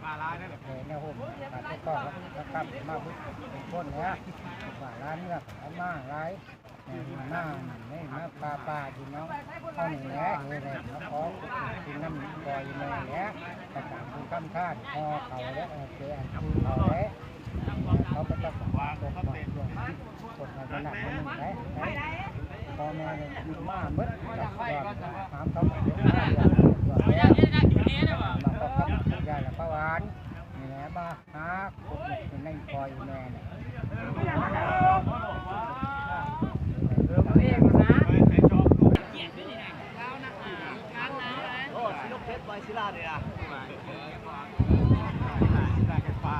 ມາຫຼາຍເດ້ ແນວໂຮມການປົກຄອງ ແລ້ວກໍກັບມາເບິດທຸກຄົນແຫຼະ ວ່າຫຼາຍເມືອງເອົາມາຫຼາຍ ເອີ ມານີ້ ມາປ່າປ່າຢູ່ເນາະ ເຮົານີ້ແຫຼະ ເອີ ແລ້ວເຮົາຂໍກິນນຳພໍ່ຢູ່ແມ່ແຫຼະ ກະຕາມບຸນກຳທານ ຫໍ່ເຂົ້າແຫຼະ ເອີ ແກງເຂົ້າແຫຼະ ເຂົາກໍຕ້ອງວ່າຄົບຖ້ວນ ຄົນໃຫ້ກະນັບໜຶ່ງໄດ້ ພໍ່ແມ່ນີ້ມາເບິດ ຕາມເຂົາມາເບິດ ມາເບິດ ມາເບິດ ຍາຍລະປະຫວານ ນີ້ແຫຼະ ມາຫາຄົບໃນພໍ່ຢູ່ແມ່ນີ້ ເອີ ເອົາເອງນະ ໂອ້ ຊິລົງເຟສບໍ່ ໄອ້ສິລານີ້ນະ ສິລາເຮັດປາ